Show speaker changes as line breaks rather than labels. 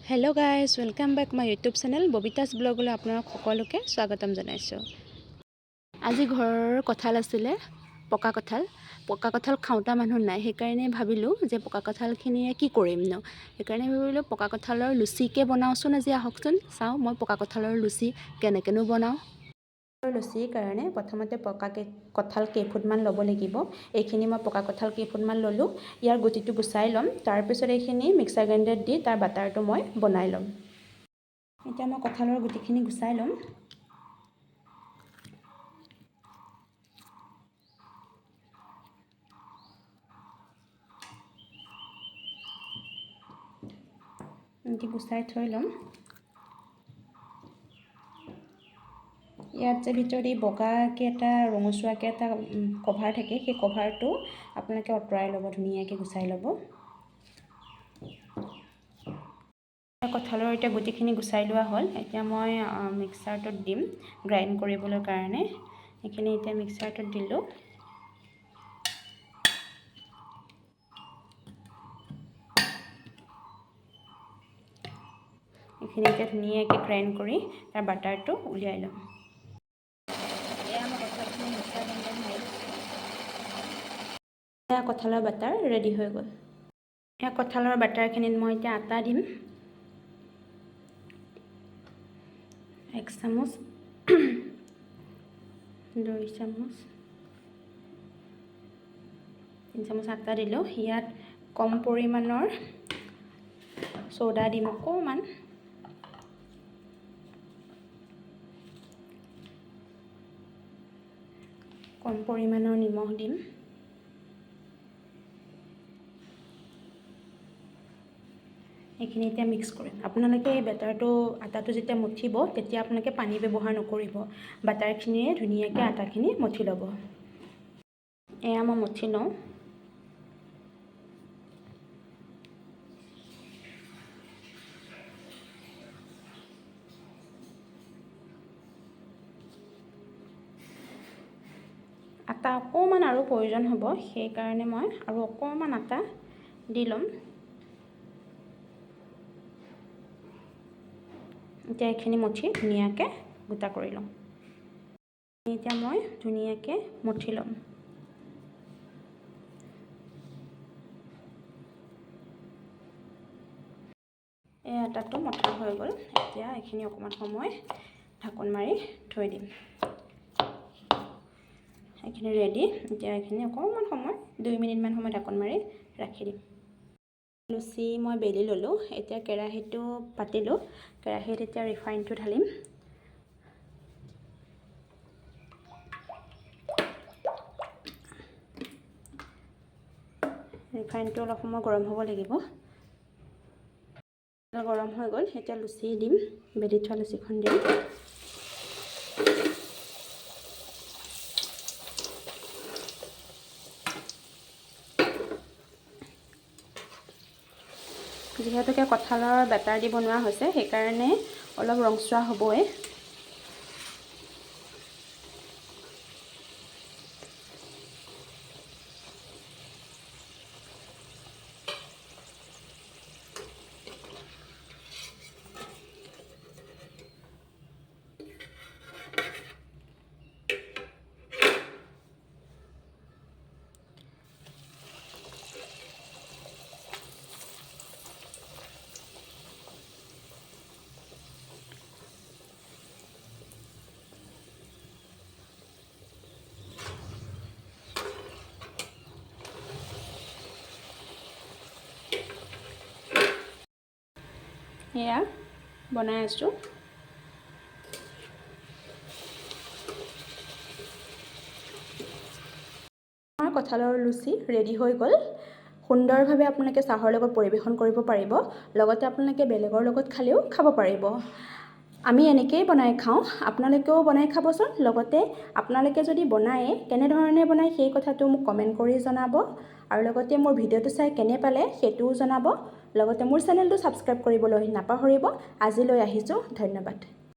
Hello guys, welcome back my YouTube channel Babita's ব্লগলৈ আপোনালোক সকলোকে স্বাগতম জনাইছোঁ। আজি ঘৰৰ কঁঠাল আছিলে, পকা কঁঠাল। পকা কঁঠাল খাওঁতা মানুহ নাই, সেইকাৰণে ভাবিলোঁ যে পকা কঁঠালখিনিৰে কি কৰিম ন? সেইকাৰণে ভাবিলোঁ পকা কঁঠালৰ লুচিকে বনাওঁচোন আজি। আহকচোন চাওঁ মই পকা কঁঠালৰ লুচি কেনেকৈনো বনাওঁ। লুচিৰ কাৰণে প্ৰথমতে পকা কঁঠাল কেইফুটমান ল'ব লাগিব। এইখিনি মই পকা কঁঠাল কেইফুটমান ল'লোঁ। ইয়াৰ গুটিটো গুচাই ল'ম। তাৰপিছত এইখিনি মিক্সাৰ গ্ৰাইণ্ডাৰত দি তাৰ বাটাৰটো মই বনাই ল'ম। এতিয়া মই কঁঠালৰ গুটিখিনি গুচাই ল'ম। এনেকৈ গুচাই থৈ ল'ম। ইয়াত যে ভিতৰত এই বগাকৈ এটা ৰঙচুৱাকৈ এটা কভাৰ থাকে, সেই কভাৰটো আপোনালোকে আঁতৰাই ল'ব, ধুনীয়াকৈ গুচাই ল'ব। কঁঠালৰ এতিয়া গুটিখিনি গুচাই লোৱা হ'ল। এতিয়া মই মিক্সাৰটোত দিম গ্ৰাইণ্ড কৰিবলৈ কাৰণে। এইখিনি এতিয়া মিক্সাৰটোত দিলোঁ। এইখিনি এতিয়া ধুনীয়াকৈ গ্ৰাইণ্ড কৰি তাৰ বাটাৰটো উলিয়াই ল'ম। এয়া মই কঁঠালখিনি মিক্সাৰ গ্ৰাইণ্ডাৰত মাৰি লৈছোঁ। এয়া কঁঠালৰ বাটাৰ ৰেডি হৈ গ'ল। এয়া কঁঠালৰ বাটাৰখিনিত মই এতিয়া আটা দিম 1 চামুচ, 2 চামুচ, 3 চামুচ আটা দিলোঁ। ইয়াত কম পৰিমাণৰ চ'ডা দিম অকণমান। কম পৰিমাণৰ নিমখ দিম। এইখিনি এতিয়া মিক্স কৰিম। আপোনালোকে এই বেটাৰটো, আটাটো যেতিয়া মঠিব, তেতিয়া আপোনালোকে পানী ব্যৱহাৰ নকৰিব। বাটাৰখিনিৰে ধুনীয়াকৈ আটাখিনি মঠি ল'ব। এয়া মই মঠি লওঁ। আটা অকণমান আৰু প্ৰয়োজন হ'ব, সেইকাৰণে মই আৰু অকণমান আটা দি ল'ম। এতিয়া এইখিনি মঠি ধুনীয়াকৈ গোটা কৰি ল'ম। এতিয়া মই ধুনীয়াকৈ মঠি ল'ম। এই আটাটো মঠা হৈ গ'ল। এতিয়া এইখিনি অকণমান সময় ঢাকোন মাৰি থৈ দিম। এইখিনি ৰেডি। এতিয়া এইখিনি অকণমান সময়, 2 মিনিটমান সময় ঢাকোন মাৰি ৰাখি দিম। লুচি মই বেলি ল'লোঁ। এতিয়া কেৰাহীটো পাতিলোঁ। কেৰাহীত এতিয়া ৰিফাইনটো ঢালিম। ৰিফাইনটো অলপ সময় গৰম হ'ব লাগিব। গৰম হৈ গ'ল। এতিয়া লুচি দিম। বেলি থোৱা লুচিখন দিম। যিহেতুকে কঁঠালৰ বেটাৰ দি বনোৱা হৈছে, সেইকাৰণে অলপ ৰংচোৱা হ'বই। এয়া বনাই আছোঁ। আমাৰ কঁঠালৰ লুচি ৰেডি হৈ গ'ল। সুন্দৰভাৱে আপোনালোকে চাহৰ লগত পৰিৱেশন কৰিব পাৰিব, লগতে আপোনালোকে বেলেগৰ লগত খালেও খাব পাৰিব। আমি এনেকৈয়ে বনাই খাওঁ, আপোনালোকেও বনাই খাবচোন। লগতে আপোনালোকে যদি বনায়, কেনেধৰণে বনায় সেই কথাটো মোক কমেণ্ট কৰি জনাব আৰু লগতে মোৰ ভিডিঅ'টো চাই কেনে পালে সেইটোও জনাব। লগতে মোৰ চেনেলটো ছাবস্ক্ৰাইব কৰিবলৈ নাপাহৰিব। আজিলৈ আহিছোঁ, ধন্যবাদ।